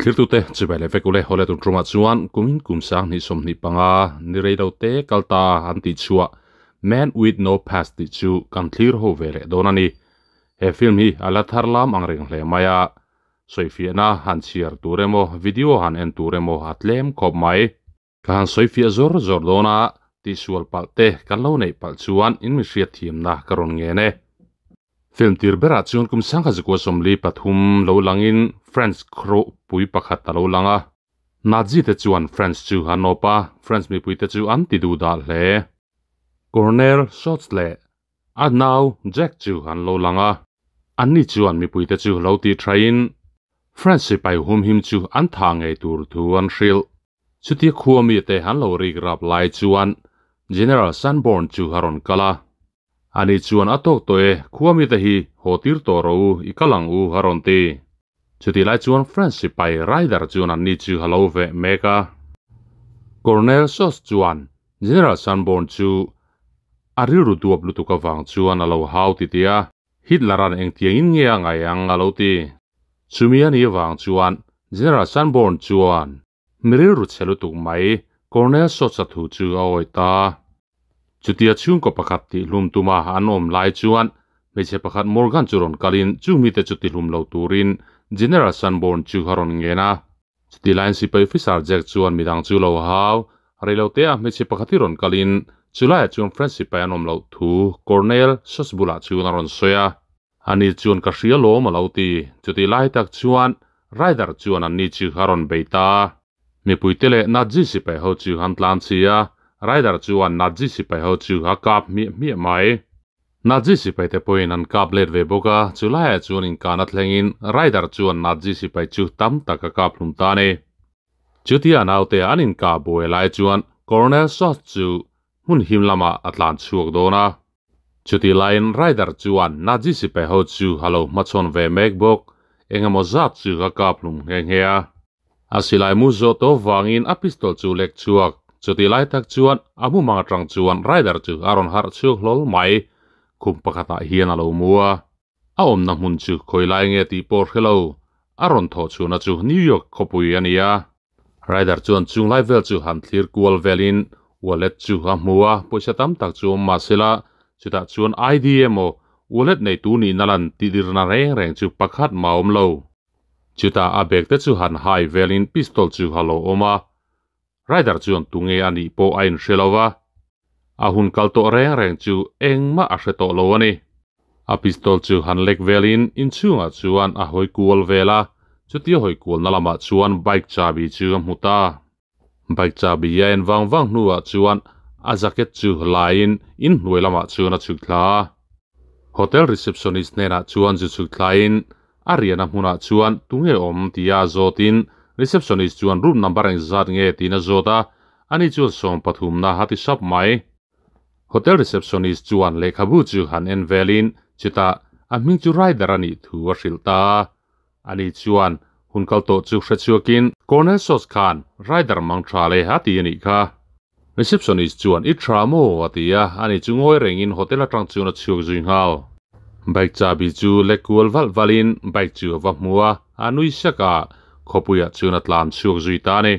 Thirtute chibai leh vek ule hawle tun tumah chuan kumin kum sang hnih 25 ni rei lo te kalta an tih chhuah Man with no past tih chu kan thlir ho ve leh dawn a ni. He film hi a la thar lam ang reng hle mai a, sawifiahna han chhiar tur emaw video han en tur emaw a tlem khawp mai. Ka han sawifiah zawr zawr dawn a, tihsual palh te kan lo neih palh chuan in mi hriatthiamna ka rawn ngen e. Film tir berah chuan kum 1943 lo langin French khawh pui pakhat a lo lang a. Nazi te chuan French chu an awp a, French mipui te chu an ti duh dah hle. Colonel Schultz leh a nau Jack chu an lo lang a, anni chuan mipui te chu lo ti thain French sipai humhim chu an tha ngei tur thu an hrilh. Chutia khua mi te an lo rik rap lai chuan General Sanborn chu a rawn kal a. Ani chuan a tawk tawh e, khua mi te hi haw tir tawh rawh u, i kal ang u a rawn ti. Chutih lai chuan French sipai Ryder chuan anni chu a lo veh mek a. Colonel Sos chuan General Sanborn chu a rilru duap lutuk avang chuan a lo hau titi a. Hitler-a'n engtiangin nge a ngaih ang a lo ti. Chumi a nih avang chuan General Sanborn chuan mi rilru chhe lutuk mai Colonel Sotsa thu chu a awi ta. Chutia chhungkaw pakhat tihlum tuma an awm lai chuan hmeichhe pakhat Morgan chu rawn kalin chung mite chu tihlum lo turin General Sanborn chu a rawn ngen a. Chuti laiin sipai officer Jack chuan midang chu lo hau. Reilote ah hmeichhe pakhat hi rawn kalin chulaiah chuan French sipai an awm loh thu Colonel Sos bulah chuan a rawn sawi a. Ani chuan ka hria lawm a lo ti. Chuti lai tak chuan Ryder chuan anni chu a rawn bei ta. Mipuite leh Nazi sipai ho chu an tlan chi a, Ryder chuan Nazi sipai ho chu a kap hmiah hmiah mai. Nazi sipai te pawhin an kap let ve bawk a, chulaiah chuan inkahna thlengin Ryder chuan Nazi sipai chu tam tak a kap hlum ta a ni. Chutia naute an inkah buai lai chuan Colonel Sos chu hmun him lamah a tlan chhuak dawn a. Chutih laiin Ryder chuan Nazi sipai ho chu a lo hmachhawn ve mek bawk, engemaw zat chu a kap hlum nghe nghe a. A silai mu zawh tawh vangin a pistol chu lek chhuak, chutih lai tak chuan a mumang atang chuan Ryder chu a rawn harh chhuak hlawl mai, khum pakhatah hian a lo mu a. A awmna hmun chu khawi lai nge tih pawh hre lo, a rawn thawh chhuahna chu New York khawpui a ni a. Ryder chuan chung lai vel chu han thlir kual velin wallet chu a hmu a, pawisa tam tak chu awm mah sela, chutah chuan ID emaw wallet neitu nihna lan tihdirna reng reng chu pakhat mah a awm lo. Chutah a bag te chu han hai velin pistol chu a lo awm a, Ryder chuan tunge a nih pawh a inhre lo va, a hun kal tawh reng reng chu engmah a hre tawh lo a ni. A pistol chu han lek velin inchhungah chuan a hawi kual vel a, chutia hawi kualna lamah chuan bike chabi chu a hmu ta. Bike chabi a en vang vang hnuah chuan a jacket chu laiin inhnuai lamah chuan a chhuk thla a. Hotel receptionist hnenah chuan zu chhuk thlaiin a riahna hmunah chuan tunge awm tia a zawtin receptionist chuan room number engzat nge tiin a zawt a, ani chuan 13na a ti sap mai. Hotel receptionist chuan lehkhabu chu han en velin chutah a hming chu Ryder a nih thu a hrilh ta a, ani chuan hun kal tawh chu hre chhuakin Colonel Sos khan Ryder mang tha le a ti a nih kha. Receptionist chuan i tha maw a ti a, ani chu ngawi rengin hotel atang chuan a chhuak zui nghal. Bike chabi chu lek kual valh valhin bike chu a va hmu a, a nui sak a, khawpuiah chuan a tlan chhuak zui ta a ni.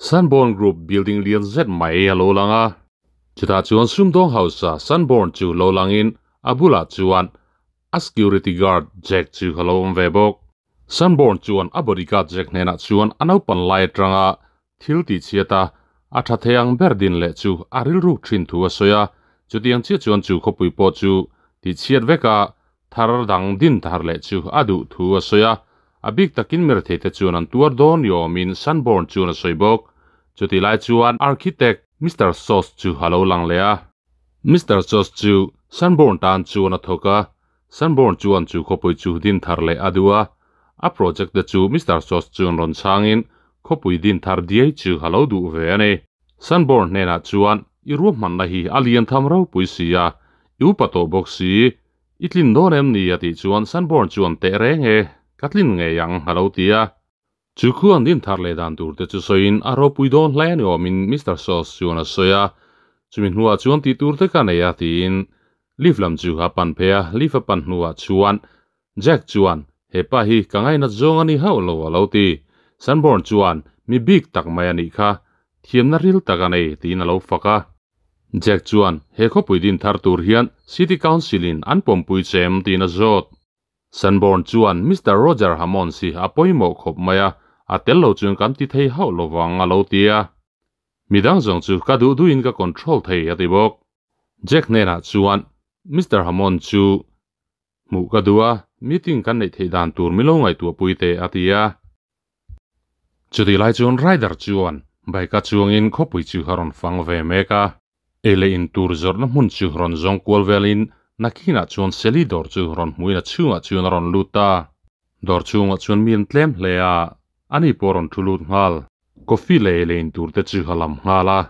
Sanborn Group building lian zet mai a lo lang a, chutah chuan sumdawng hausa Sanborn chu lo langin a bulah chuan a security guard Jack chu a lo awm ve bawk. Sanborn chuan a bodyguard Jack hnenah chuan a naupan lai atanga thil tihchhiat a, a tha thei ang ber din leh chu a rilruk thin thu a sawi a, chutiang chiah chuan chu khawpui pawh chu tihchhiat vek a, thar dang din thar leh chu a duh thu a sawi a, a bik takin mirtheite chuan an tuar dawn ni awmin Sanborn chuan a sawi bawk. Chutih lai chuan architect Mister Sos chu a lo lang leh a. Mister Sos chu Sanborn tan chuan a thawk a, Sanborn chuan chu khawpui chu din thar leh a duh a, a project te chu Mister Sos chuan rawn chhangin khawpui din thar diai chu a lo duh ve a ni. Sanborn hnenah chuan i ruahmanna hi a lian tham ropui si a, i upa tawh bawk si, i tlin dawn em ni a tih chuan Sanborn chuan teh reng e, ka tlin ngei ang a lo ti a. Chu khuan din thar leh dan tur te chu sawiin a ropui dawn hle ni awmin Mister Sos chuan a sawi a, chumi hnuah chuan tih tur te ka nei a tiin lift lam chu a pan phei a, lift a pan hnuah chuan Jack chuan hepa hi ka ngainat zawng a ni hauh lo a lo ti. Sanborn chuan, Mi bik tak mai a nih kha, thiamna ril tak a nei, tiin a lo fak a. Jack chuan, He khawpui din thar tur hian City Council in an pawmpui che em? tiin a zawt. Sanborn chuan, Mister Roger Hammonds hi a pawimawh khawp mai a, a tel lo chuan kan ti thei hauh lovang, a lo ti a. Midang zawng chu ka duh duhin ka control thei, a ti bawk. Jack hnenah chuan, Mister Hammond chu Hmuh ka duh a, meeting kan neih theih dan tur min lo ngaihtuah pui teh, a ti a. Chutih lai chuan Ryder chuan bike-a chuangin khawpui chu a rawn fang ve mek a. Ei leh in tur zawrhna hmun chu rawn zawng kual velin nakinah chuan Sally dawr chu rawn hmuhin a chhungah chuan a rawn lut ta. Dawr chhungah chuan mi an tlem hle a, ani pawh a rawn thu lut nghal. Coffee leh ei leh in tur te chu a lam nghal a.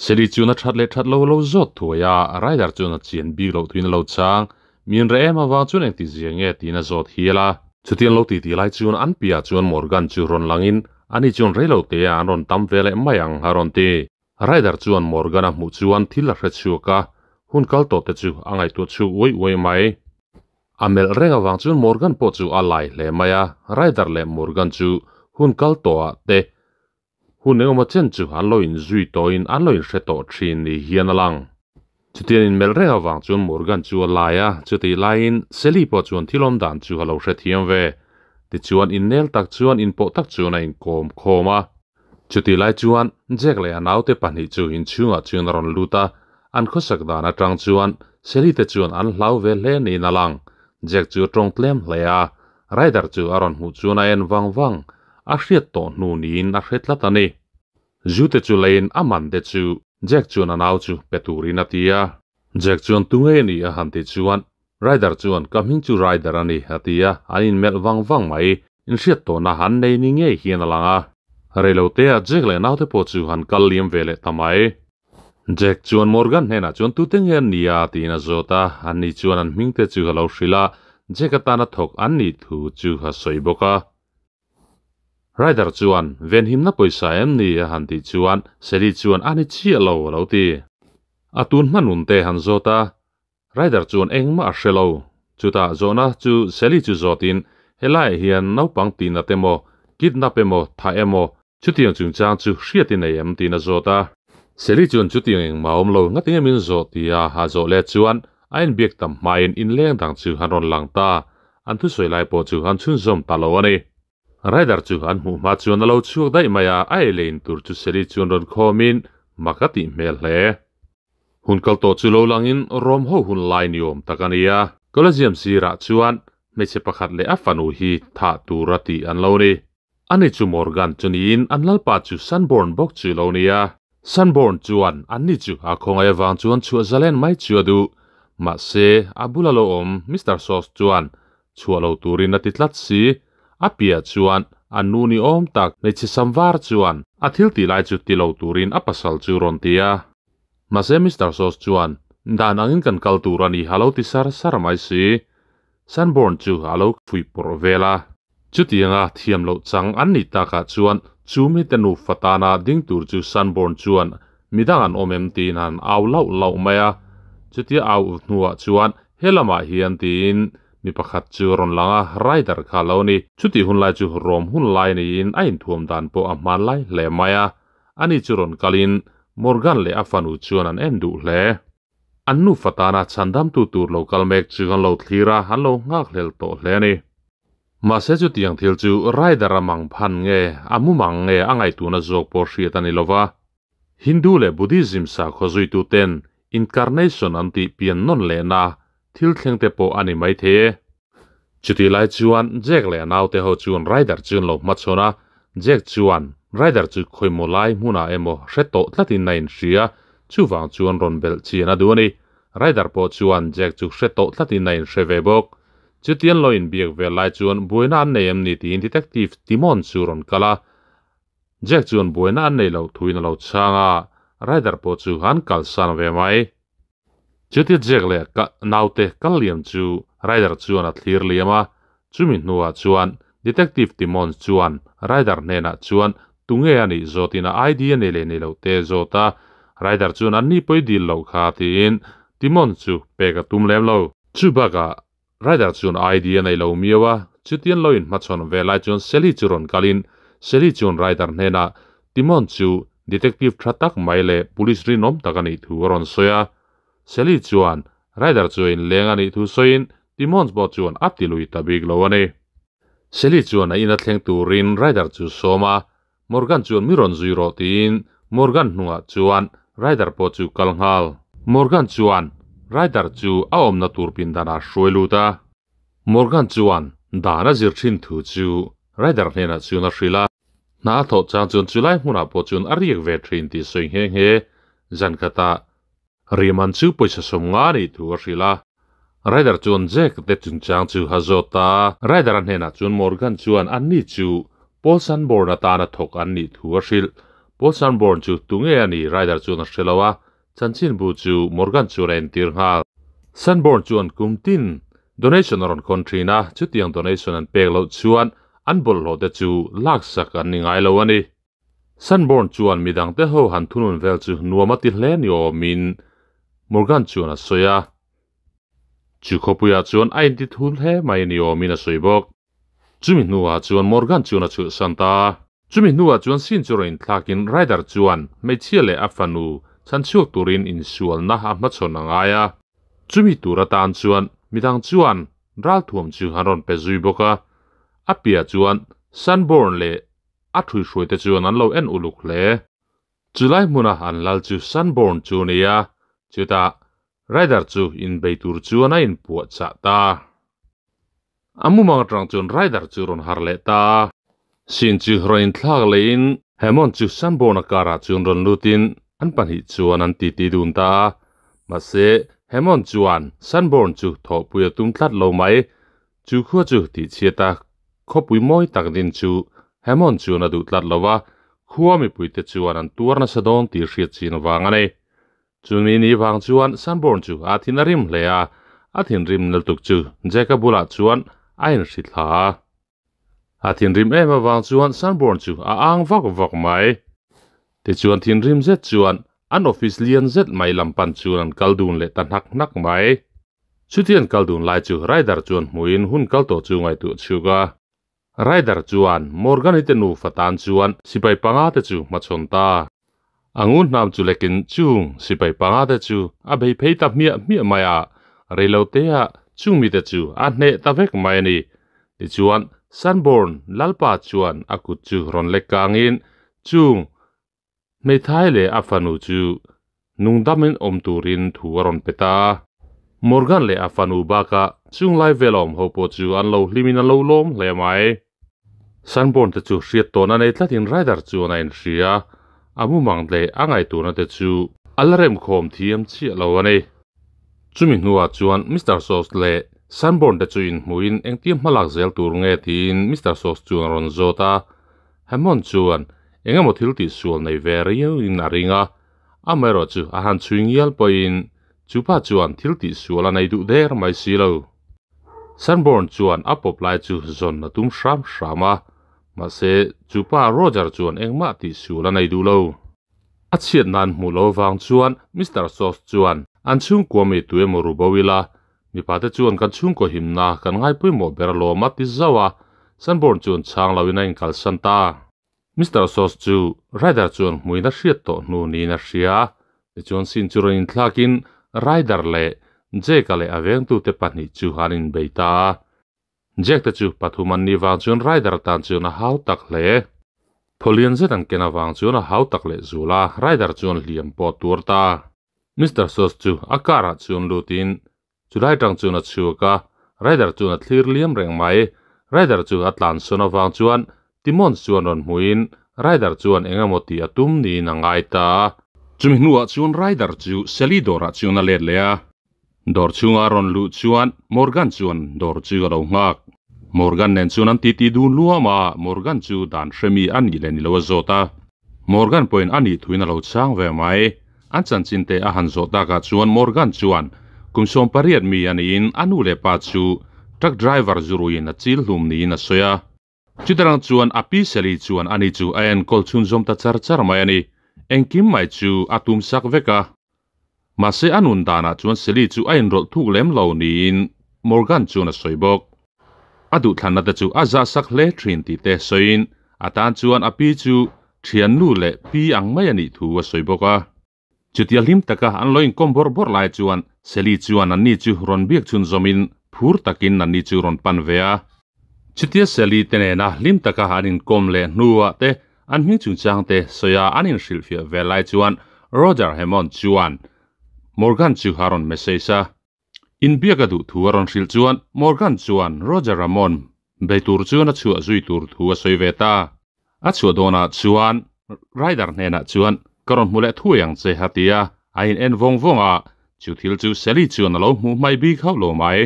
Sally chuan a that leh that lo a lo zawt thuai a, Ryder chuan a chian bik loh thuin a lo chang. Min reh em avang chuan engti zia nge tiin a zawt hial a. Chutiang lo titi lai chuan an piah chuan Morgan chu rawn langin ani chuan reilo te ah an rawn tam ve leh mai ang a rawn ti. Ryder chuan Morgan a hmuh chuan thil a hre chhuak a, hun kal tawh te chu a ngaihtuah chhuak uai uai mai. A melh reng avang chuan Morgan pawh chu a lai hle mai a, Ryder leh Morgan chu hun kal tawh ah te hun engemaw chen chu an lo inzui tawhin an lo inhre tawh thin ni hian a lang. Chutiang inmelh reng avang chuan Morgan chu a lai a, chutih laiin Sally pawh chuan thil awm dan chu a lo hrethiam ve. Tichuan innel tak chuan inpawh tak chuan a inkawm khawm a. Chutih lai chuan Jack leh a naute pahnih chu inchhungah chuan a rawn lut a, an khawsak dan atang chuan Sally te chuan an hlau ve hle niin a lang. Jack chu a tawng tlem hle a, Ryder chu a rawn hmuh chuan a en vang vang, a hriat tawh hnu niin a hre tlat a ni. Zu te chu leiin a man te chu Jack chuan a nau chu pe turin a ti a. Jack chuan tu ngei a ni a han tih chuan Ryder chuan ka hming chu Ryder a ni a ti a, an inmelh vang vang mai. Inhriat tawhna han nei ni ngei hian a lang a. Reilote ah Jack leh naute pawh chu han kal liam ve leh ta mai. Jack chuan Morgan hnenah chuan tute nge an nia tiin a zawt a, anni chuan an hmingte chu a lo hrilh a, Jack atana thawk an nih thu chu a sawi bawk a. Ryder chuan, Venhimna pawisa em ni? a han tih chuan Sally chuan a ni chiah lo a lo ti. A tun hmanun te han zawt a, Ryder chuan engmah a hre lo. Chutah zawhna chu Sally chu zawtin, Helaiah hian naupang tihnat emaw, kidnap emaw, thah emaw, chutiang chungchang chu hriat i nei em? tiin a zawt a. Sally chuan chutiang engmah a awm lo, ngatinge min zawh tia a zawh let chuan a inbiak tam hmain inleng dang chu an rawn lang ta. An thusawi lai pawh chu an chhunzawm ta lo a ni. Ryder chu an hmuh hma chuan a lo chhuak daih mai a, a ei leh in tur chu Sally chuan rawn khawmin mak a tih hmel hle. Hun kal tawh chu lo langin Rom ho hun lai ni awm tak a ni a. Colosseum sirah chuan hmeichhe pakhat leh a fanu hi thah tur a tih an lo ni. Ani chu Morgan chu niin an lalpa chu Sanborn bawk chu lo ni a. Sanborn chuan anni chu a khawngaih avang chuan chhuah zalen mai chu a duh. Mahse, a bula lo awm Mister Sos chuan chhuah lo turin a ti tlat si. A piah chuan a nu ni awm tak hmeichhe sam var chuan a thil tih lai chu ti lo turin a pasal chu rawn ti a. Mahse Mister Sos chuan dan angin kan kal tur a ni a lo ti sar sar mai si. Sanborn chu a lo fuih pawrh vel a. Chutianga thiam loh chang an nih takah chuan chu mite nufa tana ding tur chu Sanborn chuan midang an awm em tiin an au lauh lauh mai a. Chutia au hnuah chuan he lamah hian tiin mi pakhat chu a rawn lang a, Ryder kha a lo ni. Chutih hun lai chu rawm hun lai niin a inthuam dan pawh a hmanlai hle mai a. Ani chu rawn kalin Morgan leh a fanu chuan an en duh hle. An nufa tana chhandamtu tur lo kal mek chu an lo thlir a, an lo nghakhlel tawh hle a ni. Mahse chutiang thil chu Ryder a mang phan nge, a mu mang nge a ngaihtuahna zawk pawh hriat a ni lo va. Hindu leh Buddhism sakhaw zuituten incarnation an tih pian nawn lehna thil thleng te pawh a ni maithei e. Chutih lai chuan Jack leh a naute ho chuan Ryder chu an lo hmachhawn a, Jack chuan Ryder chu khawimaw lai hmunah emaw hre tawh tlatin a inhria, chuvang chuan rawn belh chian a duh a ni. Ryder pawh chuan Jack chu hre tawh tlatin a inhre ve bawk. Chutian lo inbiak vel lai chuan buaina an nei em ni tiin Detective Timon chu rawn kal a, Jack chuan buaina an nei loh thuin a lo chhang a, Ryder pawh chu an kalsan ve mai. Chutia Jack leh ka naute kal liam chu Ryder chuan a thlir liam a, chumi hnuah chuan Detective Timmons chuan Ryder hnenah chuan tunge a nih zawtin a ID a nei leh nei loh te zawt a, Ryder chuan an ni pawi dil loh kha tiin Timmons chu pek a tum lem lo. Chubakah Ryder chuan ID a nei lo miau a, chutian lo inhmachhawn ve lai chuan Sally chu rawn kalin Sally chuan Ryder hnenah Timon chu detective tha tak mai leh police rinawm tak a nih thu a rawn sawi a. Sally chuan Ryder chu a inleng a nih thu sawiin Timon pawh chuan a ti lui ta bik lo a ni. Sally chuan a ina thleng turin Ryder chu sawm a, Morgan chuan mi rawn zui rawh tiin Morgan hnungah chuan Ryder pawh chu kal nghal. Morgan chuan Ryder chu a awmna tur pindanah hruai lut a. Morgan chuan dan a zir thin thu chu Ryder hnenah chuan a hrilh a. Hna a thawh chang chuan chulai hmunah pawh chuan a riak ve thin tih sawi nghe nghe. Zan khatah Riman chu pawisa 50 a nih thu a hrilh a. Ryder chuan Jack te chungchang chu a zawt a. Ryder-a hnenah chuan Morgan chuan anni chu Paul Sanborn atana thawk an nih thu a hrilh. Paul Sanborn chu tunge a nih Ryder chuan a hre lo a, chanchinbu chu Morgan chuan a entir nghal. Sanborn chuan kum tin donation a rawn khawn thin a, chutiang donation an pek loh chuan an bawlhhlawh te chu laksak an ni ngai lo a ni. Sanborn chuan midangte ho han thunun vel chu nuam a ti hle ni awmin Morgan chuan a sawi a. Chu khawpuiah chuan a inti thul hle mai ni awmin a sawi bawk. Chumi hnuah chuan Morgan chuan a chhuahsan ta. Chumi hnuah chuan scene chu rawn inthlakin Ryder chuan hmeichhia leh a fanu chhanchhuak turin insualna a hmachhawn a ngai a. Chumi tur atan chuan midang chuan ralthuam chu an rawn pe zui bawk a. A piah chuan Sanborn leh A ṭhuihruaite chuan an lo en uluk hle. Chulai hmuna an lal chu Sanborn chu a ni a, chutah Ryder chu inbei tur chuan a inpuah chah ta. A mumang aṭang chuan Ryder chu rawn harh leh ta a. Sin chu rawn inthlak lehin Hammond chu Sanborn-a car-ah chuan rawn lutin an pahnih chuan an titi dun ta a. Mahse, Hammond chuan Sanborn chu thawhpui a tum tlat lo mai. Chu khua chu tihchhiat a, khawpui mawi tak din chu Hammond chuan a duh tlat lo va, khua mipuite chuan an tuar nasa dawn tih hriat chin vang a ni. Chumi ni vang chuan Sanborn chu a thin a rim hle a, a thinrim lutuk chu Jack-a bulah chuan a inhri thla a. A thinrim em avang chuan Sanborn chu a ang vak vak mai. Tichuan thinrim zet chuan an office lian zet mai lam pan chuan an kal dun leh ta hnak hnak mai. Chutian kal dun lai chu Ryder chuan hmuin hun kal tawh chu ngaihtuah chhuk a. Ryder chuan Morgan-i te nufa tan chuan sipai panga te chu hmachhawn ta. A ngun hnam chu lekin chung sipai panga te chu a bei phei ta hmiah hmiah mai a, reilotea chung mite chu a hneh ta vek mai a ni. Tichuan Sanborn Lalpa chuan a kut chu rawn lek kangin chung Hmeithai leh a fanu chu nungdamin awm turin thu a rawn pe ta. Morgan leh a fanu bakah chunglai vel awm ho pawh chu an lo hlimin an lo lawm hle mai. Sanborn te chu hriat tawn a nei tlatin Ryder chuan a inhria. A mumang leh a ngaihtuahna te chu a la remkhawm thiam chiah lo a ni. Chumi hnuah chuan Mister Sos leh Sanborn te chu inhmuhin engtia hmalak zel tur nge tiin Mister Sos chuan a rawn zawt a. Hammond chuan eng emaw thil tihsual nei ve riauin a ring a, amaherawh chu a han chhui ngial pawhin chu pa chuan thil tihsual a nei duh der mai si lo. Sanborn chuan a pawp lai chu zawn a tum hram hram a, mahse chu pa Roger chuan engmah tihsual a nei duh lo. A chhiat nan hmuh lo vang chuan Mister Sos chuan an chhungkua mi tu emaw ru bo ila, mipa te chuan kan chhungkaw himna kan ngaipawimawh ber alawm a ti zauh a, Sanborn chuan chhang loin a inkalsan ta. Mister Sos chu Ryder chuan hmuin a hriat tawh hnu niin a hria. Tichuan scene chu rawn inthlakin Ryder leh Jake-a leh a vengtute pahnih chu an inbei ta a. Jack te chu pathum an nih vang chuan Ryder tan chuan a hau tak hle. Phawlian zet an ken avang chuan a hau tak leh zul a, Ryder chuan hliam pawh a tuar ta. Mister Sos chu a car ah chuan lutin chulai tang chuan a chhuak a, Ryder chuan a thlir liam reng mai. Ryder chu a tlan sawn avang chuan Timon chuan rawn hmuhin Ryder chuan eng emaw tih a tum niin a ngai ta. Chumi hnuah chuan Ryder chu Sally dawrah chuan a let leh a. Dawr chhunga rawn luh chuan Morgan chuan dawr chu a lo nghak. Morgan nen chuan an titi dun luam a, Morgan chu dan hremi a nih leh ni lo a zawt a. Morgan pawhin a nih thuin a lo chang ve mai. An chanchin te a han zawh takah chuan Morgan chuan kum 18 mi a niin a nu leh pa chu truck driver zuruiin a chil hlum niin a sawi a. Chutarang chuan a pi Sally chuan ani chu a enkawl chhunzawm ta char char mai a ni. Engkim mai chu a tum sak vek a. Mahse a nun danah chuan Sally chu a inrawlh thuk lem lo niin Morgan chuan a sawi bawk. A duhthlanna te chu a zah sak hle thin tih te sawiin A tan chuan a pi chu thiannu leh pi ang mai a nih thu a sawi bawk a. Chutia hlim taka an lo inkawm bawrh bawrh lai chuan Sally chuan anni chu rawn biak chhunzawmin phur takin anni chu rawn pan ve a. Chutia Sally te nena hlim taka an inkawm leh hnuah te an hming chungchang te sawia an inhrilhfiah vel lai chuan Roger Hammond chuan Morgan chu a rawn message a. Inbiak a duh thu a rawn hrilh chuan Morgan chuan Roger Ramon bei tur chuan a chhuah zui tur thu a sawi ve ta. A chhuah dawnah chuan Ryder hnenah chuan ka rawn hmu leh thuai ang che a ti a, a in en vawng vawng a, chu thil chu Sally chuan a lo hmuh hmai bik hauh lo mai.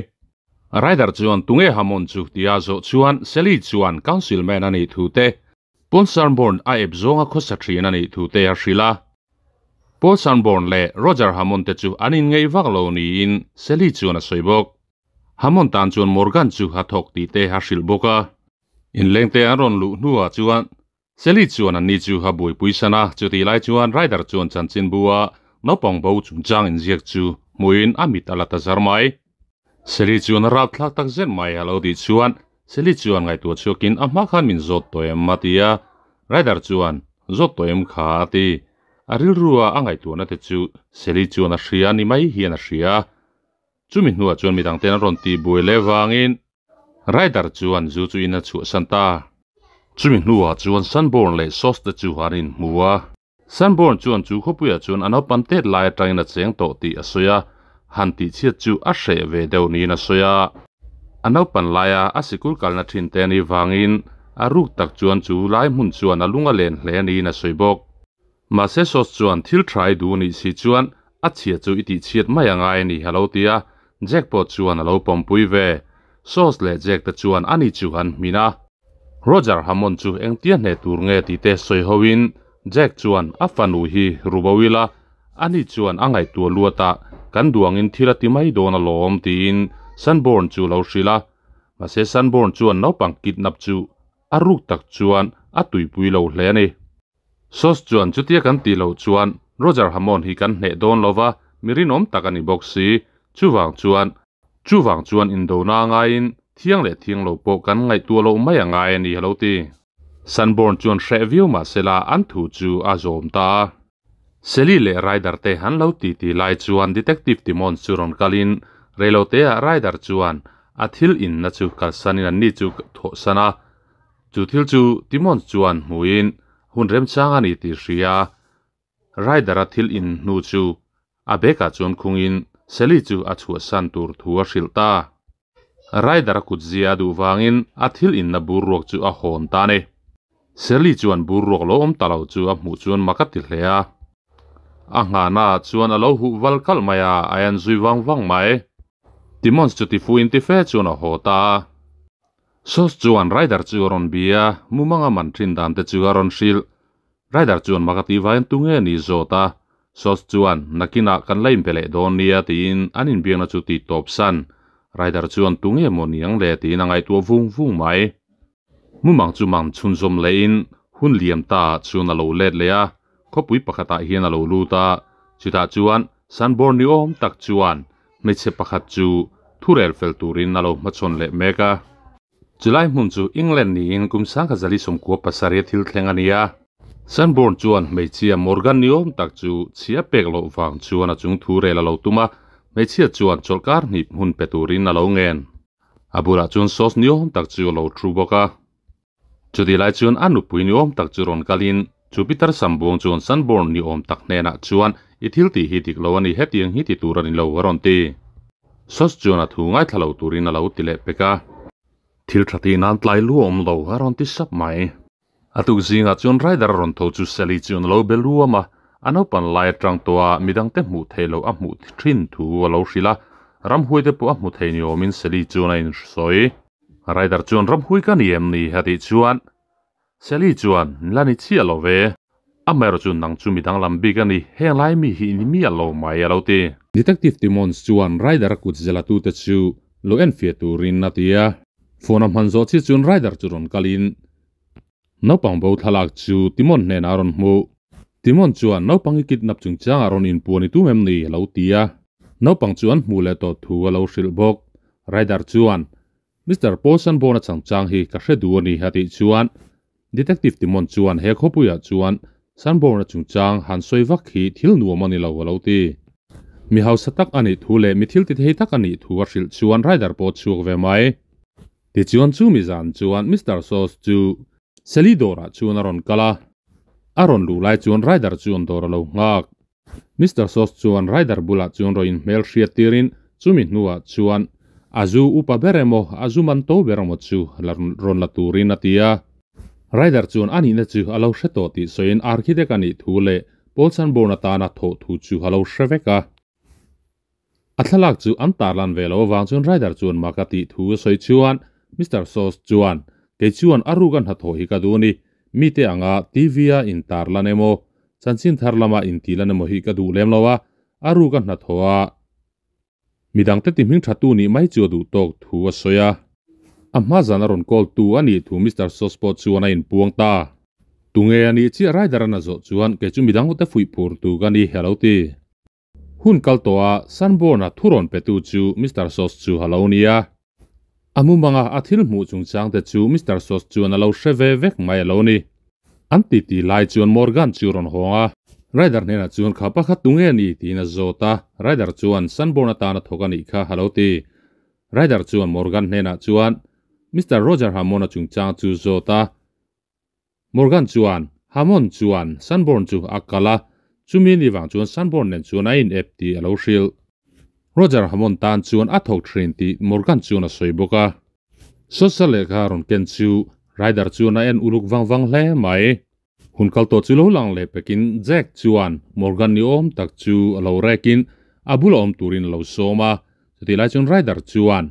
Ryder chuan tunge Hammond chu tia zawh chuan Sally chuan Councilman a nih thu te, Paul Sanborn a ep zawnga khawsa thin a nih thu te a hrilh a. Paul Sanborn leh Roger Hammond te chu an inngeih vak lo niin Sally chuan a sawi bawk. Hammond tan chuan Morgan chu a thawk tih te a hrilh bawk a. Inlengte an rawn luh hnuah chuan Sally chuan anni chu a buaipui san a, chutih lai chuan Ryder chuan chanchinbu a naupang bo chungchang inziak chu hmuin a mit a la ta zar mai. Sally chuan a rapthlak tak zet mai a lo tih chuan Sally chuan ngaihtuah chhuakin a hma khan min zawt tawh em a ti a, Ryder chuan zawt tawh em kha a ti. A rilrua a ngaihtuahna te chu Sally chuan a hria ni mai hian a hria. Chumi hnuah chuan midang ten an rawn tih buai leh vangin Ryder chuan zu chu in a chhuahsan ta. Chumi hnuah chuan Sanborn leh Sos te chu an inhmu a. Sanborn chuan chu khawpuiah chuan a naupang tet lai atangin a cheng tawh tih a sawi a, han tihchhiat chu a hreh ve deuh niin a sawi a. A naupan laia a sikul kalna thin te anih vangin a ruk tak chuan chu lai hmun chuan a lung a len hle niin a sawi bawk. Mahse Sos chuan thil tha i duh nih si chuan a chhia chu i tihchhiat mai a ngai a ni a lo ti a, Jack pawh chuan a lo pawmpui ve. Sos leh Jack te chuan ani chu an hmin a. Roger Hammond chu engtia hneh tur nge tih te sawi ho in Jack chuan a fanu hi ru bo ila, ani chuan a ngaihtuah luat a, kan duangin thil a ti mai dawn alawm tiin Sanborn chu lo hrilh a. Mahse Sanborn chuan naupang kidnap chu a ruk tak chuan a tuipui lo hle a ni. Sos chuan chutia kan tih loh chuan Roger Hammond hi kan hneh dawn lo va, mi rinawm tak a ni bawk si. Chuvang chuan Chuvang chuan indona ngaiin thiang leh thiang lo pawh kan ngaihtuah loh mai a ngai a ni a lo ti. Sanborn chuan hreh viau mah sela an thu chu a zawm ta a. Sally leh Ryder te an lo ti ti lai chuan Detective Timmons chu rawn kalin reiloteah Ryder chuan a thil inna chu kalsanin anni chu thawhsan a. Chu thil chu Timmons chuan hmuin hun remchang a ni tih hria. Ryder-a thil in hnu chu a bag-ah chuan khungin Sally chu a chhuahsan tur thu a hrilh ta. Ryder-a kutzia a duh vangin a thil inna bur ruak chu a hawn ta a ni. Sally chuan bur ruak lo awm ta lo chu a hmuh chuan mak a ti hle a. A nghahna ah chuan a lo huh val kalh mai a, a en zui vang vang mai. Timmons chu tifu inti fe chuan a haw ta a. Sos chuan Ryder chu a rawn bia a, mumanga man thin dan te chu a rawn hrilh. Ryder chuan mak a tih vaiin tunge ni zawt a, Sos chuan nakinah kan la inbe leh dawn nia tiin an inbiakna chu tih tawp san. Ryder chuan tunge maw niang le tiin a ngaihtuah vung vung mai. Mumang chu mang chhunzawm lehin hun liam ta chuan a lo let leh a, khawpui pakhatah hian a lo lut a, chutah chuan Sanborn ni awm tak chuan hmeichhe pakhat chu thurel fel turin a lo hmachhawn leh mek a. Chulai hmun chu England niin kum 1927 thil thleng a ni a. Sanborn chuan hmeichhia Morgan ni awm tak chu chhia pek loh vang chuan a chung thu rel a lo tum a, hmeichhia chuan chawlhkar hnih hmun pe turin a lo ngen. A bulah chuan sauce ni awm tak chu a lo thu bawk a. Chutih lai chuan a nupui ni awm tak chu rawn kalin chu Peter Sambuang chuan Sanborn ni awm tak hnenah chuan i thil tih hi dik lo a ni, hetiang hi ti tur a ni lo a rawn ti. Sos chuan a thu ngaithla lo turin a lo ti leh pek a. Thil tha tih nan tlai lu awm lo a rawn ti sap mai. A tuk zingah chuan Ryder a rawn tho chu Sally chuan a lo be luam a, a naupan lai atang tawh a midangte hmuh theih loh a hmuh thin thu a lo hrilh a, ramhuaite pawh a hmu thei ni awmin Sally chuan a insawi. Ryder chuan ramhui ka ni em ni a tih chuan Sally chuan la ni chiah lo ve. Amaherawh chu nang chu midang lam bik a ni, heng lai mi hi ni miah lo mai a lo ti. Detective Timmons chuan Ryder-a kut zelatute chu lo enfiah turin a ti a. Phone a hman zawh chiah chuan Ryder chu rawn kalin naupang bo thlalak chu Timon hnenah a rawn hmuh. Timon chuan naupang i kidnap chungchangah rawn inpuan i tum em ni a lo ti a. Naupang chu an hmuh leh tawh thu a lo hrilh bawk. Ryder chuan Mister Paul Sanborn-a changchang hi ka hre duh a ni a tih chuan Detective Timon chuan he khawpuiah chuan Sanborn-a chungchang han sawi vak hi thil nuam a ni lo a lo ti. Mi hausa tak a nih thu leh mi thil ti thei tak a nih thu a hrilh chuan Ryder pawh a chhuak ve mai. Tichuan chumi zan chuan Mister Sos chu Sally dawrah chuan a rawn kal a. A rawn luh lai chuan Ryder chuan dawr a lo nghak. Mister Sos chuan Ryder bulah chuan rawn inhmel hriat tirin chumi hnuah chuan a zu upa ber emaw a zu man to ber emaw chu la rawn la turin a ti a. Ryder chuan a nihna chu a lo hre tawh tih sawiin architect a nih thu leh Paul Sanborn atana thawh thu chu a lo hre vek a. A thlalak chu an tarlan ve lo avang chuan Ryder chuan mak a tih thu a sawi chuan Mister Sos chuan, Kei chuan a ruk a hnathawh hi ka duh a ni. Mite anga TV a intarlan emaw, chanchin thar lama intihlan emaw hi ka duh lem lo a, a ruk a hnathawh a midangte ti hming thatu nih mai chu a duh tawk thu a sawi a. A hma zan a rawn call tu a nih thu Mister Sos pawh chuan a inpuang ta. Tunge a nih chiah Ryder a na zawh chuan kei chu midang te fuih phur tu ka ni a lo ti. Hun kal tawh a Sanborn-a thu rawn petu chu Mister Sos chu a lo ni a. A mumanga a thil hmuh chungchang te chu Mister Sos chuan a lo hre ve vek mai a lo ni. An titi lai chuan Morgan chu rawn hawng a, Ryder hnenah chuan kha pakhat tunge a ni tiin a zawt a, Ryder chuan Sanborn atana thawk a nih kha a lo ti. Ryder chuan Morgan hnenah chuan Mister Roger Hammond-a chungchang chu zawt a, Morgan chuan Hammond chuan Sanborn chu a kal a, chumi ni vang chuan Sanborn nen chuan a in ep tih a lo hrilh. Roger Hammond tan chuan a thawk thin tih Morgan chuan a sawi bawk a. Social lehkha rawn ken chu Ryder chuan a en uluk vang vang hle mai. Hun kal tawh chu lo lang leh pekin Jack chuan Morgan ni awm tak chu a lo rekin a bula awm turin a lo sawm a, chutih lai chuan Ryder chuan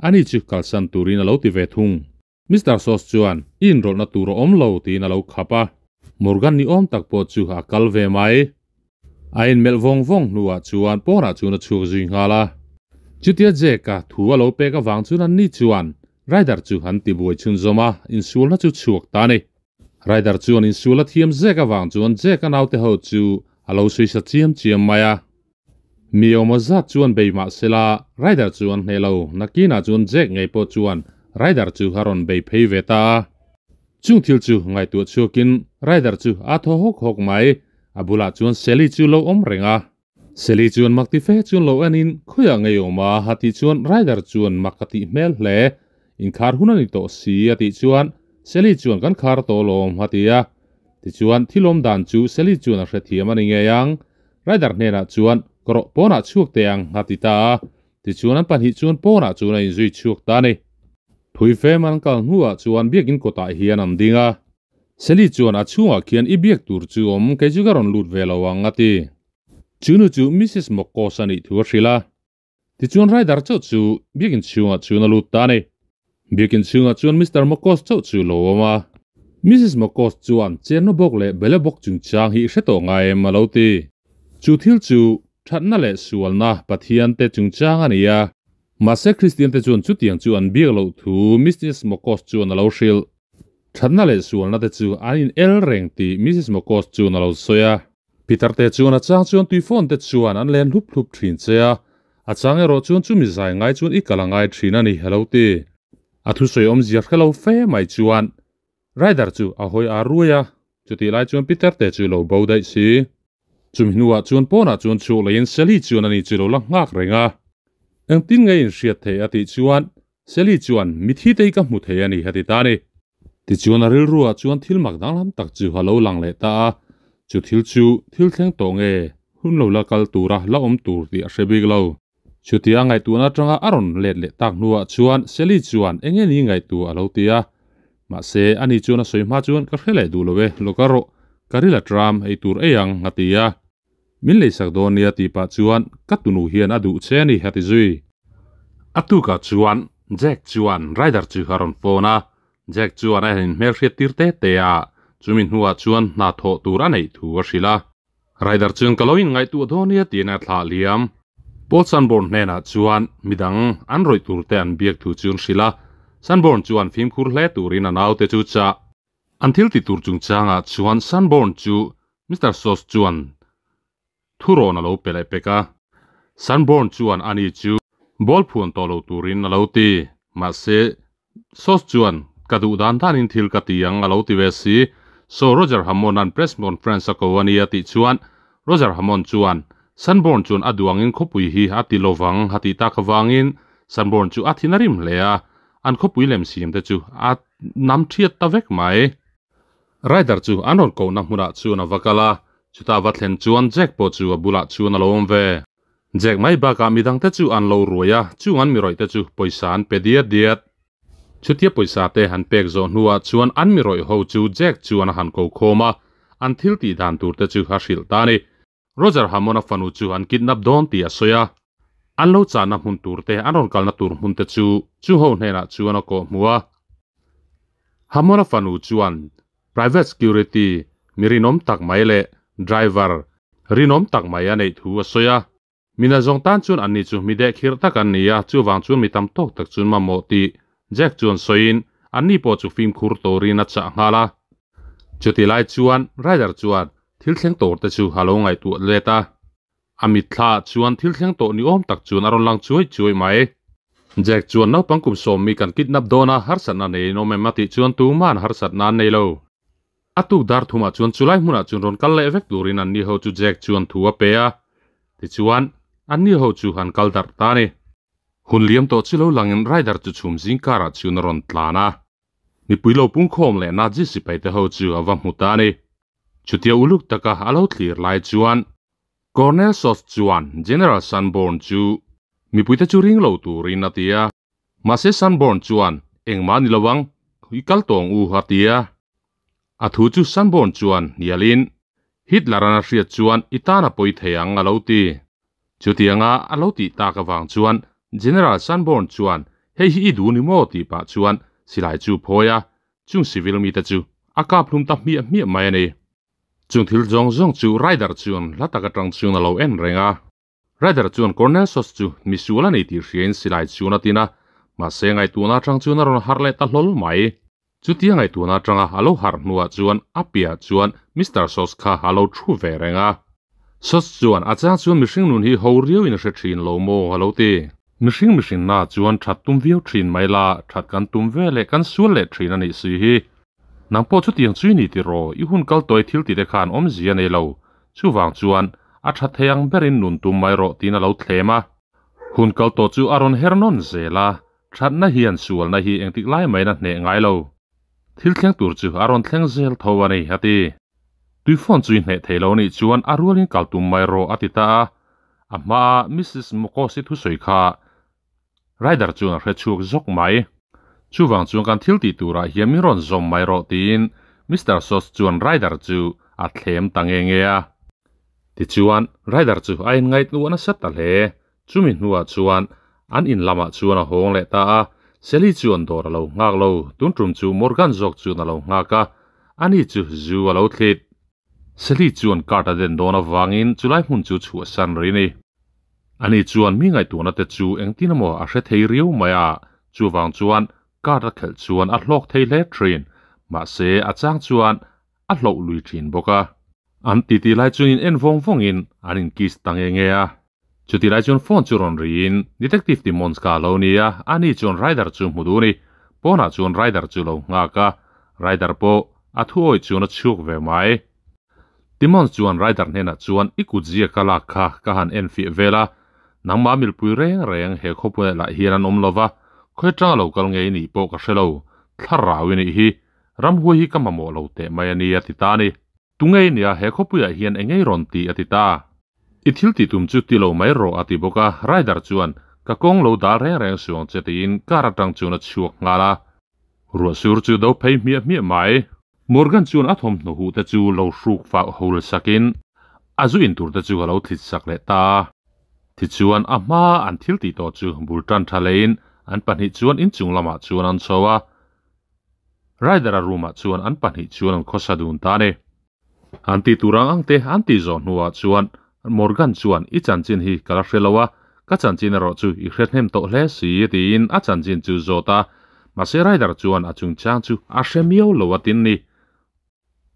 ani chu kalsan turin a lo ti ve thung. Mister Sos chuan i inrawlhna tur a awm lo tiin a lo khap a, Morgan ni awm tak pawh chu a kal ve mai. A inmelh vawng vawng hnuah chuan pawnah chuan a chhuak zui nghal a. Chutia Jake-a thu a lo pek avang chuan anni chuan Ryder chu an ti buai chhunzawm a, insualna chu chhuak ta a ni. Ryder chuan insual a thiam zek avang chuan Jake-a naute ho chu a lo sawi sa chiam chiam mai a. Mi awmaw zat chuan bei mah sela, Ryder chu an hneh lo. Nakinah chuan Jack ngei pawh chuan Ryder chu a rawn bei phei ve ta a. Chung thil chu ngaihtuah chhuakin Ryder chu a thaw hawk hawk mai. A bulah chuan Sally chu lo awm reng a. Sally chuan mak ti fe chuan lo enin khawiah ngei awm a ha tih chuan Ryder chuan mak a tih hmel hle. Inkhar hun a ni tawh si a tih chuan Sally chuan kan khar tawh lawm a ti a. Tichuan thil awm dan chu Sally chuan a hrethiam a ni ngei ang. Ryder hnenah chuan ka rawh pawnah chhuak teh ang a ti ta a. Tichuan an pahnih chuan pawnah chuan a inzui chhuak ta a ni. Thui fem an kal hnuah chuan biakin kawtah hian an ding a. Sally chuan a chhungah khian i biak tur chu awm kei chu ka rawn lut ve lo ang a ti. Chu nu chu Missus Mokos a nih thu a hrilh a. Tichuan Ryder chauh chu biakin chhungah chuan a lut ta a ni. Biakin chhungah chuan Mister Mokos chauh chu lo awm a. Missus Mokos chuan chenna bawk leh bela bawk chungchang hi i hre tawh ngai em a lo ti. Chu thil chu thatna leh sualna Pathian te chungchang a ni a. Mahse Kristian te chuan chutiang chu an biak loh thu Missus Mokos chuan a lo hrilh. Thatna leh sualna te chu an in el reng tih Missus Mokos chuan a lo sawi a. Peter te chuan a chang chuan tuifawn te chuan an len hlup hlup thin che a, a chang erawh chuan chumi zai ngai chuan i kal a ngai thin a ni a lo ti. A thusawi awmzia hre lo fe mai chuan Ryder chu a hawi ar ruai a, chutih lai chuan Peter te chu lo bo daih si. Chumi hnuah chuan pawnah chuan chhuak leiin Sally chuan ani chu lo la nghak reng a. Engtin nge inhriat theih a tih chuan Sally chuan mithi te hi ka hmu thei a ni a ti ta a ni. Tichuan a rilruah chuan thil mak danglam tak chu a lo lang leh ta a, chu thil chu thil thleng tawh nge hun lo la kal tura la awm tur tih a hre bik lo. Chutia ngaihtuahna atanga a rawn let leh tak hnuah chuan Sally chuan eng nge ni ngaihtuah a lo ti a, mahse ani chuan a sawi hma chuan ka hre leh duh lo e, lo ka rawh, ka ril a tram, ei tur ei ang a ti a. Min leisak dawn nia tih pah chuan ka tunu hian a duh che a ni a ti zui. A tukah chuan Jack chuan Ryder chu a rawn phone a, Jack chuan a inhmel hriat tir te te a, chumi hnuah chuan hna thawh tur a neih thu a hrilh a. Ryder chuan ka lo inngaihtuah dawn nia tiin a thlah liam. Paul Sanborn hnenah chuan midang an rawih tur te an biak thu chu an hrilh a, Sanborn chuan fimkhur hle turin a naute chu chah. An thil ti tur chungchangah chuan Sanborn chu Mister Sos chuan thurawn a lo pe leh pek a. Sanborn chuan ani chu ball phuan tawh lo turin a lo ti. Mahse, Sos chuan ka duh dan danin thil ka ti ang a lo ti ve si. Saw Roger Hammond-a'n press conference a ko a nia tih chuan Roger Hammond chuan Sanborn chuan a duh angin khawpui hi a ti lovang a tih tak avangin Sanborn chu a thin a rim hle a, an khawpui lem siam te chu a nam thiat ta vek mai. Ryder chu an rawn kohna hmunah chuan a va kal a, chutah va thlen chuan Jack pawh chu a bulah chuan a lo awm ve. Jack mai bakah midangte chu an lo ruai a, chung an mi rawih te chu pawisa an pe diat diat. Chutia pawisa te han pek zawh hnuah chuan an mi rawih ho chu Jack chuan a han ko khawm a, an thil tih dan tur te chu a hrilh ta a ni. Roger Hammond-a fanu chu an kidnap dawn tih a sawi a, an lo chahna hmun tur te, an rawn kalna tur hmun te chu chu ho hnenah chuan a kawh hmu a. Hammond-a fanu chuan private security mi rinawm tak mai leh driver rinawm tak mai a neih thu a sawi a. Mina zawng tan chuan anni chu mi dehkhirh tak an ni a, chuvang chuan mi tam tawk tak chuan mamawh tih Jack chuan sawiin anni pawh chu fimkhur turin a chah nghal a. Chuti lai chuan Ryder chuan thil thleng tur te chu a lo ngaihtuah let a, a mitthla ah chuan thil thleng tawh ni awm tak chuan a rawn lang chuai chuai mai. Jack chuan naupang kum sawm mi kan kidnap dawn a, harsatna neiin awm em a tih chuan tuma'n harsatna an nei lo. A tuk dar thumah chuan chulai hmunah chuan rawn kal leh vek turin anni ho chu Jack chuan thu a pe a, tichuan anni ho chu an kal darh ta a ni. Hun liam tawh chu lo langin Ryder chu chhum zing karah chuan a rawn tlan a, mipui lo pungkhawm leh Nazi sipai te ho chu a va hmu ta a ni. Chutia uluk taka a lo thlir lai chuan Colonel Sos chuan General Sanborn chu mipuite chu ring lo turin a ti a. Mahse Sanborn chuan engmah ni lo ang, i kal tawng u a ti a. A thu chu Sanborn chuan hnialin Hitler-an a hriat chuan i tan a pawi thei ang a lo ti. Chutianga a lo tih tak avang chuan General Sanborn chuan hei hi i duh ni maw tih pah chuan silai chu phawi a, chung civil mite chu a kap hlum ta hmiah hmiah mai a ni. Chung thil zawng zawng chu Ryder chuan hla tak atang chuan a lo en reng a. Ryder chuan Colonel Sos chu misual a nei tih hriain silai chuan a tin a, mahse ngaihtuahna atang chuan a rawn harh leh ta hlawl mai. Chutia ngaihtuahna atanga a lo harh hnuah chuan a piah chuan Mister Sos kha a lo thu ve reng a. Sos chuan a chang chuan mihring nun hi ho riauin a hre thin lo maw a lo ti. Mihring mihrinna chuan that tum viau thin mai la, that kan tum ve leh kan sual leh thin a nih si hi. Nang pawh chutiang chui ni tiraw, i hun kal tawi thil tite khan awmzia a nei lo. Chuvang chuan a tha thei ang berin nun tum mai rawh tiin a lo thlem a. Hun kal tawh chu a rawn her nawn zel a, thatna hian sualna hi engtik lai maiin a hneh ngai lo. Thil thleng tur chu a rawn thleng zel tho a ni, a ti. Tui phone chu i hneh thei lo nih chuan a rualin kal tum mai rawh, a ti ta a. A hmaa Missus Mokosi thusawi kha Ryder chuan a hre chhuak zawk mai. Chuvang chuan kan thil tih turah hian min rawn zawm mai rawh tiin Mister Sos chuan Ryder chu a thlem ta nge nge a. Tichuan Ryder chu a inngaihtuah nasa ta hle. Chumi hnuah chuan an in lamah chuan a hawng leh ta a, Sally chuan dawr a lo nghak lo, tun tum chu Morgan zawk chuan a lo nghak a, ani chu zu a lo thlit. Sally chuan card a den dawn avangin chulai hmun chu chhuahsan rih a ni. Ani chuan mi ngaihtuahna te chu engtin emaw a hre thei riau mai a, chuvang chuan card a khelh chuan a hlawk thei hle thin, mahse a chang chuan a hloh lui thin bawk a. An titi lai chuan in en vawng vawngin an in kiss ta nge nge a. Chuti lai chuan phone chu rawn riin Detective Timmons kha a lo ni a, ani chuan Ryder chu hmu duh a ni. Pawnah chuan Ryder chu lo nghak a, Ryder pawh a thu awih chuan a chhuk ve mai. Timmons chuan Ryder hnenah chuan i kut zia ka lak kha ka han en fiah vel a, nangmah milpui reng reng he khawpui lah hian an awm lo va, khawi atanga lo kal ngei nih pawh ka hre lo, thlarau i nih hi, ramhuai hi ka mamawh lo teh mai a ni a ti ta a ni. Tungei nia he khawpuiah hian eng ngei rawn ti a ti ta. I thil tih tum chu ti lo mai rawh a ti bawk a, Ryder chuan ka kawng lo dal reng reng suang che tiin car atang chuan a chhuak nghal a. Ruah sur chu do phei hmiah hmiah mai. Morgan chuan a thawmhnaw huh te chu lo hruk fah hul sakin a zu in tur te chu a lo thlit sak leh ta a. Tichuan a hma an thil tih tawh chu bul tan tha leiin an pahnih chuan inchung lamah chuan an chho a. Ryder-a room-ah chuan an pahnih chuan an khawsa dun ta a ni. An tih tur ang ang te an tih zawh hnuah chuan Morgan chuan i chanchin hi ka la hre lo a, ka chanchin erawh chu i hre hnem tawh hle si tiin a chanchin chu zawt a. Mahse Ryder chuan a chungchang chu a hre miau lo a tin ni.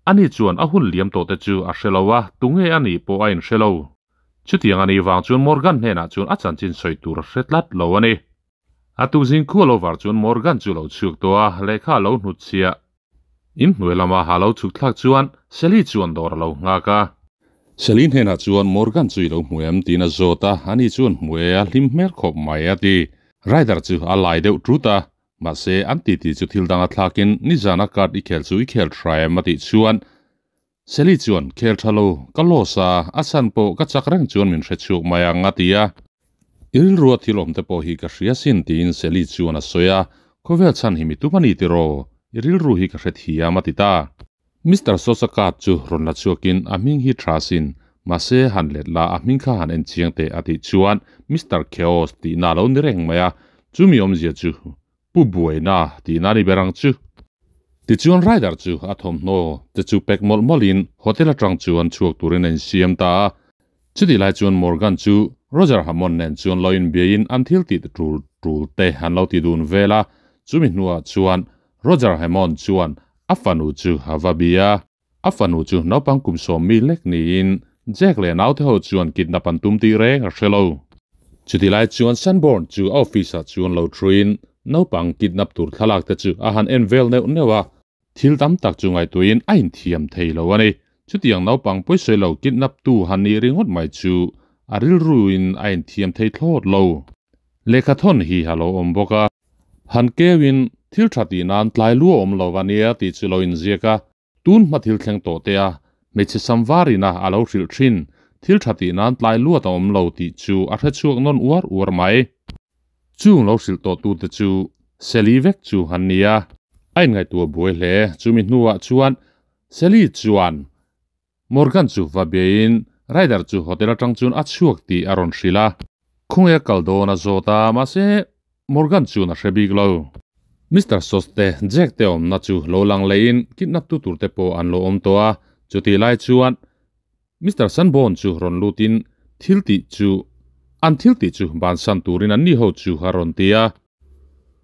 Ani chuan a hun liam tawh te chu a hre lo a, tunge a nih pawh a inhre lo. Chutiang a nih vang chuan Morgan hnenah chuan a chanchin sawi tur a hre tlat lo a ni. A tu zing khu lo var chuan Morgan chu lo chhuak tawh a, lehkha a lo hnut chhiah. In hnuai lama ha lo chhuk thlak chuan Sally chuan dawr a lo nghak a. Sally hnenah chuan Morgan chu i lo hmu em tiin a zawt a, ani chuan hmu e a hlim hmel khawp mai a ti. Ryder chu a lai deuh tut a, mahse an titi chu thil danga thlakin nizana card i khel chu i khel tha em a tih chuan Sally chuan, Khel tha lo, ka loss a, a chhan pawh ka chak reng chuan min hre chhuak mai ang, a ti a. I rilrua thil awm te pawh hi ka hria sin, tiin Sally chuan a sawi a. Khawvel chhan hi mi tum a ni tiraw? I rilru hi ka hre thiam, a ti ta. Mister Sosa card chu rawn la chhuakin, A hming hi tha sin, mahse han let la, a hming kha han en chiang teh, a tih chuan Mister Chaos tihna a lo ni reng mai a, chumi awmzia chu Pu Buaina tihna a ni ber ang chu. Tichuan Ryder chu a thawmhnaw te chu pack mawlh mawlhin hotel atang chuan chhuak turin a insiam ta a. Chutih lai chuan Morgan chu Roger Hammond nen chuan lo inbiain an thil tih tul tul te an lo ti dun vel a. Chumi hnuah chuan Roger Hammond chuan a fanu chu a va bia. A fanu chu naupang kum sawm mi lek niin Jack leh naute ho chuan kidnap an tum tih reng a hre lo. Chuti lai chuan Sanborn chu a office ah chuan lo thuin naupang kidnap tur thlalak te chu a han en vel neuh neuh a, thil tam tak chu ngaihtuahin a inthiam thei lo a ni. Chutiang naupang pawisawi lo kidnap tu han nih ringawt mai chu a rilruin a inthiam thei thlawt lo. Lehkhathawn hi a lo awm bawk a. Han keuin thil tha tih nan tlai lu a awm lo a nia tih chu lo inziak a. Tun hma thil thleng tawh te a, hmeichhe sam varina a lo hrilh thin, thil tha tih nan tlai luat a awm lo tih chu a hre chhuak nawn uar uar mai. Chung lo hrilh tawh tute chu Sally vek chu an ni a. A inngaihtuah buai hle. Chumi hnuah chuan Sally chuan Morgan chu va biain Ryder chu hotel atang chuan a chhuak tih a rawn hrilh a. Khawnge a kal dawn a zawt a, mahse Morgan chuan a hre bik lo. Mister Sos te Jack te awmna chu lo lang leiin kidnap tu tur te pawh an lo awm tawh a, chutih lai chuan Mister Sanborn chu rawn lutin thil tih chu an thil tih chu bansan turin an ni ho chu a rawn ti a.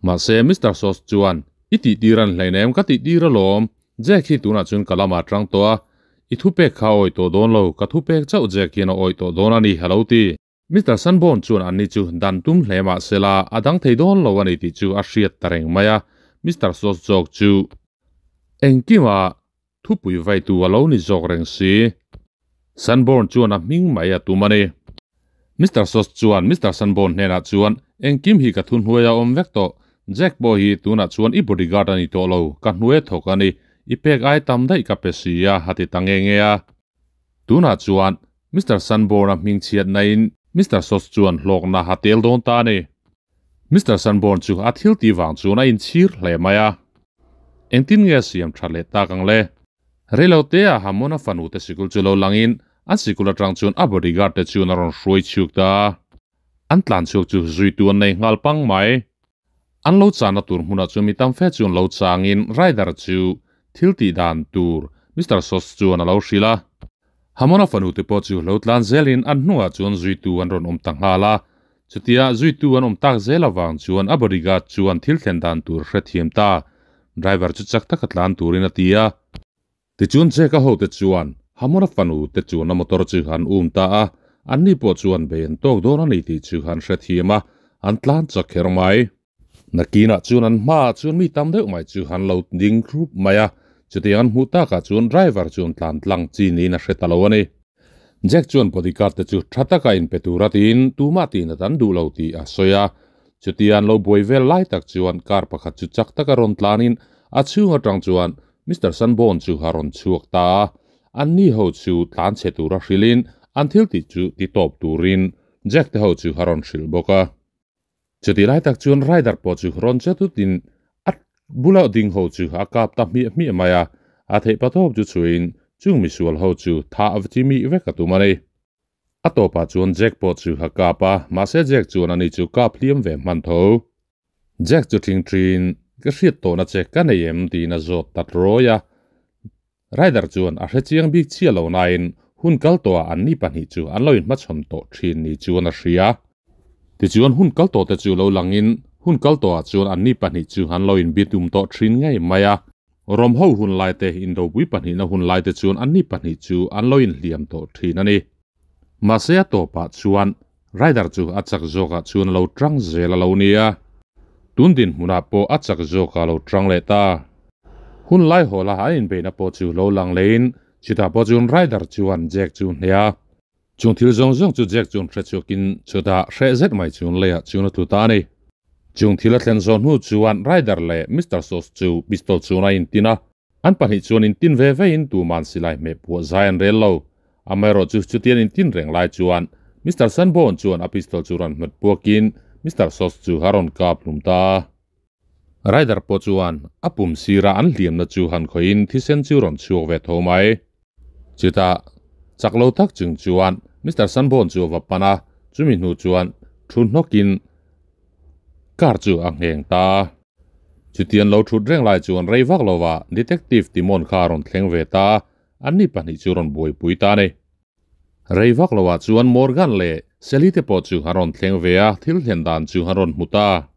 Mahse Mister Sos chuan I tih tir an hlein em ka tih tir alawm, Jack hi tunah chuan ka lamah tang tawh a, i thupek kha a awih tawh dawn lo, ka thupek chauh Jack hian a awih tawh dawn a ni a lo ti. Mister Sanborn chuan anni chu dan tum hle mah sela a dang thei dawn lo a ni tih chu a hriat ta reng mai a, Mister Sos zawk chu engkima thupui vaitu a lo ni zawk reng si. Sanborn chuan a hming mai a tum a ni. Mister Sos chuan Mister Sanborn hnenah chuan, Engkim hi ka thuhnuai a awm vek tawh. Jack pawh hi tunah chuan i bodyguard a ni tawh lo, ka hnuai thawk a ni. I pek ai tam daih ka pe si a, a ti ta nge nge a. Tunah chuan Mister Sanborn-a hming chhiatna in Mister Sos chuan hlawkna a tel dawn ta a ni. Mister Sanborn chu a thil tih vang chuan a inchhir hle mai a. Engtin nge a siam tha leh tak ang le? Reilotea Hamona fanu te sikul chu lo langin an sikul atang chuan a bodyguard te chuan a rawn hruai chhuk ta a. An tlan chhuak chu zuitu an nei nghal pang mai. An lo chahna tur hmunah chuan mi tam fe chuan lo changin Ryder chu thil tih dan tur Mister Sos chuan a lo hrilh a. Hamona fanu te pawh chu lo tlan zelin an hnungah chuan zuitu an rawn awm ta nghal a. Chutia zuitu an awm tak zel avang chuan a bodyguard chuan thil thlen dan tur hrethiam ta. Driver chu chak taka tlan turin a ti a. Tichuan Jack-a hote chuan Hamona fanu te chuan a motor chu an um ta a, anni pawh chuan bei an tawk dawn a ni tih chu an hrethiam a, an tlan chak kher mai. Nakinah chuan an hmaah chuan mi tam deuh mai chu an lo ding thlup mai a, chutiang an hmuh takah chuan driver chuan tlan tlang chi niin a hre ta lo a ni. Jack chuan bodyguard te chu tha taka inpe tura tiin tumah tihnat an duh lo tih a sawi a, chutia an lo buai vel lai tak chuan car pakhat chu chak taka rawn tlanin a chhung atang chuan Mister Sanborn chu a rawn chhuak ta a, anni ho chu tlan chhe tura hrilhin an thil tih chu ti tawp turin Jack te ho chu a rawn hrilh bawk a. Chutih lai tak chuan Ryder pawh chu rawn che tutin a bula ding ho chu a kap ta hmiah hmiah mai a, a theih patawp chu chhuiin chung misual ho chu thah chi mih vek a tum a ni. A tawpah chuan Jack pawh chu a kap a, mahse Jack chuan ani chu kap hliam ve hman tho. Jack chu thing thin, Ka hriat tawhna che ka nei em? tiin a zawt ta tlawi a. Ryder chuan a hre chiang bik chiah lo nain hun kal tawhah anni pahnih chu an lo inhmachhawn tawh thin ni chuan a hria. Tichuan hun kal tawhte chu lo langin hun kal tawhah chuan anni pahnih chu an lo inbitum tawh thin ngei mai a. Rom ho hun laite indopui pahnihna hun laite chuan anni pahnih chu an lo inhliam tawh thin a ni. Mahse a tawpah chuan Ryder chu a chak zawkah chuan a lo tang zel a lo nia. Tun dinhmunah pawh a chak zawk a lo tang leh ta. Hun lai hawla an inbeihna pawh chu lo lang leiin chutah pawh chuan Ryder chuan Jack chu hneh a. Chung thil zawng zawng chu Jack chuan hre chhuakin chutah hreh zet mai chuan leiah chuan a tlu ta a ni. Chung thil a thlen zawh hnu chuan Ryder leh Mister Sos chu pistol chuan a intin a. An pahnih chuan intin ve vein tuman silai hmeh puah zai an rel lo. Amaherawhchu chutian intin reng lai chuan Mister Sanborn chuan a pistol chu rawn hmet puakin Mister Sos chu a rawn kap hlum ta. Ryder pawh chuan a pum sira an hliamna chu han khawihin thisen chu rawn chhuak ve tho mai. Chutah chak lo tak chung chuan Mister Sanborn chu a va pan a, chumi hnu chuan thu hnawkin car chu a ngheng ta. Chutian lo thut reng lai chuan rei vak lova Detective Timon kha a rawn thleng ve ta, anni pahnih chu rawn buaipui ta a ni. Rei vak lovah chuan Morgan leh Sally te pawh chu an rawn thleng ve a, thil thlen dan chu an rawn hmu ta.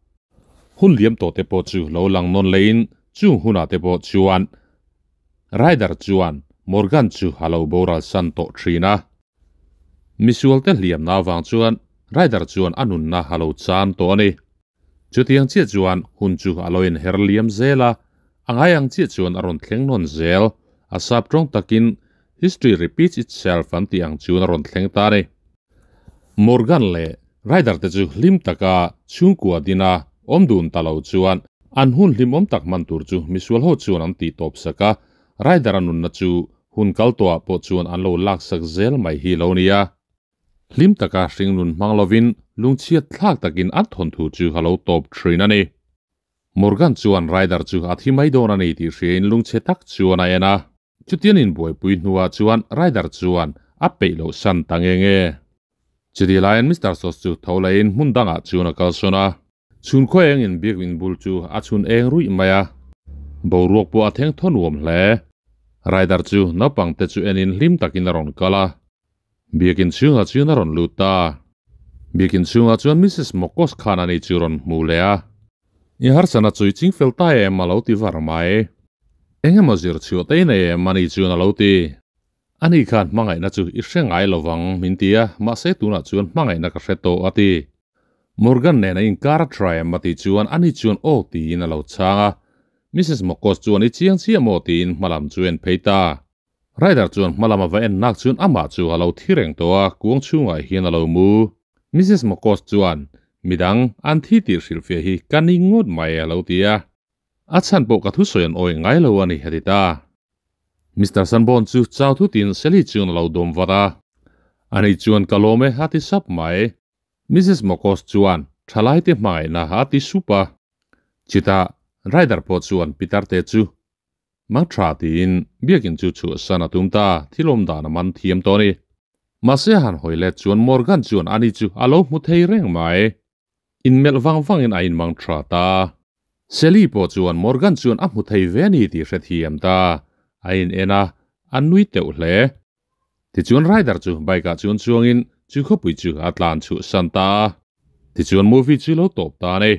Hun liam tawh te pawh chu lo lang nawn leiin chung hunah te pawh chuan Ryder chuan Morgan chu a lo boral san tawh thin a. Misual te hliamna avang chuan Ryder chuan a nunna a lo chan tawh a ni. Chutiang chiah chuan hun chu a lo inher liam zel a, a ngai ang chiah chuan a rawn thleng nawn zel. A sap tawng takin History repeats itself an tih ang chuan a rawn thleng ta a ni. Morgan leh Ryder te chu hlim taka chhungkua dina awm dun ta lo chuan an hun hlimawm tak hman tur chu misual ho chuan an tih tawp sak a, Ryder-a nunna chu hun kal tawhah pawh chuan an lo laksak zel mai hi lo nia. Hlim taka hringnun hmang lovin lungchhiat thlak takin an thawnthu chu a lo tawp thin a ni. Morgan chuan Ryder chu a thi mai dawn a ni tih hriain lungchhe tak chuan a en a. Chutian inbuaipui hnuah chuan Ryder chuan a peih loh san ta nge nge. Chutih laiin Mister Sos chu tho lahin hmun dangah chuan a kalsawn a. Chhun khaw eng in biak in bul chu a chhun eng ruih mai a, boruak pawh a theng thaw nuam hle. Ryder chu naupang te chu en in hlim takin a rawn kal a, biakin chhungah chuan a rawn lut ta. Biakin chhungah chuan Missus Mokos khan ani chu rawn hmu leh a, I harsana chu i ching fel ta em a lo ti var mai. Eng emaw zir chhuah te i nei em ani chuan a lo ti. Ani khan hmangaihna chu i hre ngai lo vang min ti a, mahse tunah chuan hmangaihna ka hre tawh a ti. Morgan nen a inkar a try em a tih chuan ani chuan aw tiin a lo chhang a. Missus Mokos chuan i chiang chiah maw tiin hmalam chu en phei ta. Ryder chuan hmalam a va en nak chuan amah chu a lo thi reng tawh a, kuang chhungah hian a lo mu. Missus Mokos chuan midang an thi tih hrilhfiah hi ka ni ngawt mai a lo ti a. A chhan pawh ka thusawi an awi ngai lo a ni a ti ta. Mister Sanborn chu chau thutin Sally chuan a lo dawm vat a. Ani chuan ka lawm e a ti sap mai. Missus Mokos chuan thalai te hmangaihna a ti sup a. Chutah Ryder pawh chuan Pitar te chu mang tha tiin biakin chu chhuahsan a tum ta, thil awm dan a man thiam tawh a ni. Mahse a han hawi let chuan Morgan chuan ani chu a lo hmu thei reng mai. Inmelh vang vangin a inmang tha ta. Sally pawh chuan Morgan chuan a hmu thei ve a ni tih hrethiam ta. A in en a, a nui teuh hle. Tichuan Ryder chu bike ah chuan chuangin chu khawpui chu a tlan chhuahsan ta a. Tichuan movie chu lo tawp ta a ni.